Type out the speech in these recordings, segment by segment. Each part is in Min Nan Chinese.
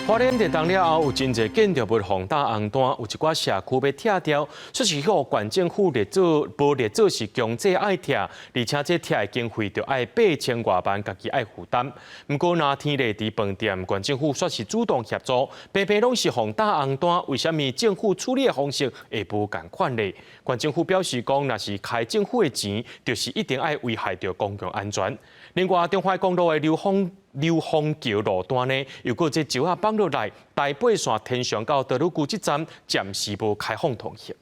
花蓮地動了後，有真濟建築物予打紅單，有一寡社區欲拆掉，煞是予縣政府列做無列做是強制愛拆，而且這拆的經費就愛8000外萬，家己愛負擔。毋過藍天麗池飯店，縣政府煞是主動協助，平平攏是予打紅單，為啥物政府處理的方式會無仝款呢？縣政府表示講，若是開政府的錢，就是一定愛危害著公共安全。另外，中華公路的流豐橋路段呢，又閣這石仔放落來，台八線天祥到多魯舊這站暫時無開放通行。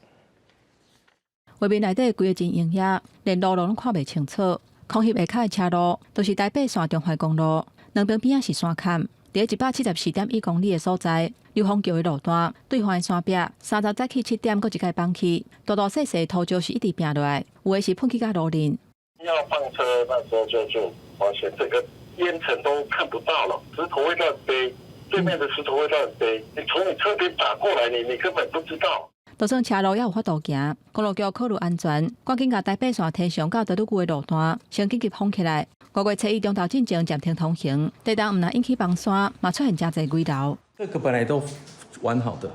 畫面內底規个真陰翳，連路路攏看袂清楚。空翕下跤的車路，就是台八線中華公路，兩邊邊仔是山崁。佇174.1公里的所在，流豐橋的路段，對岸的山壁，三十早起7點，閣一擺放去，大大細細土石是一直拚落來，有的是噴去甲路面。要放車那時候就發現這個煙塵都看不到了，石頭會亂飛，對面的石頭會亂飛，你從你側邊打過來，你根本不知道。就算車路也有法度行，公路局考慮安全，趕緊共台八線天祥到多魯舊的路段先緊急封起來。5月初一中晝進前暫停通行，地動毋但引起崩山，嘛出現誠濟危樓。這個本來都完好的，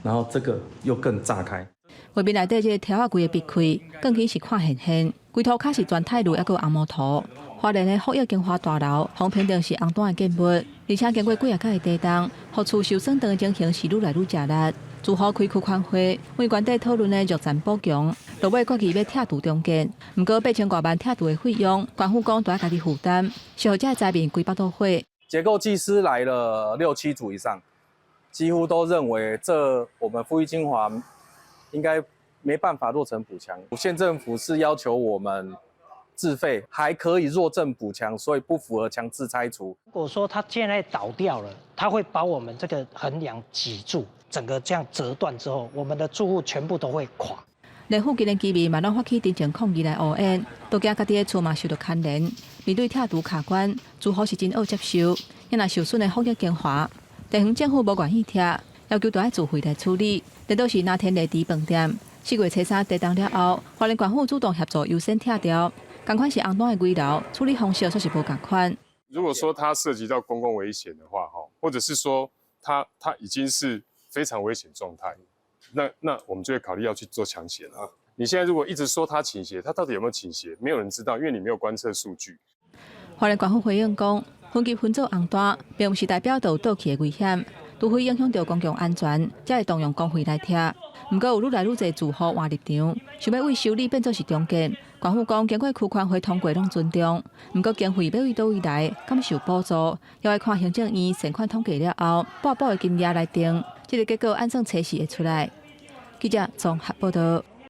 然後這個又更炸開。畫面內底這個柱仔規个篕開，鋼筋是看現現，規塗跤是全苔綠，猶閣有紅毛塗。花蓮的福億京華大樓，予評定是紅單的建物，而且經過幾仔擺的地動，予厝受損的情形是愈來愈食力。住戶開區寬會，為縣底討論的弱殘補強，落尾決議欲拆除重建。毋過8000外萬拆除的費用，縣府講著愛家己負擔，受害者災民規腹肚火。結構技師來了六七組以上，幾乎都認為這我們富裕精華應該沒辦法落成補強。縣政府是要求我們自費，還可以弱震補強，所以不符合強制拆除。如果說它現在倒掉了，它會把我們這個橫梁擠住，整個這樣折斷之後，我們的住戶全部都會垮。連附近的居民嘛攏發起陳情抗議來烏煙，都驚家己的厝嘛受著牽連。面對拆除卡關，住戶是真惡接受，也若受損的福億京華，地方政府無願意拆，要求著愛自費來處理。顛倒是藍天麗池飯店，4月初三地動了後，花蓮縣府主動協助優先拆掉。仝款是紅單的危樓，處理方式煞是無仝款。如果說它涉及到公共危險的話，哈，或者是說它已經是非常危險狀態，那我們就會考慮要去做搶險了。你現在如果一直說它傾斜，它到底有沒有傾斜？沒有人知道，因為你沒有觀測數據。花蓮縣府回應講，分級分做紅單，並毋是代表就有倒去的危險，除非影響著公共安全，才會動用公費來拆。毋過有愈來愈濟住戶換入場，想欲為修理變做是重建。縣府講，經過區寬會通過攏尊重，毋過經費欲對佗位來，敢受補助，猶愛看行政院善款統計了後，撥補的金額來定。這個結果按算初四會出來。記者綜合報道。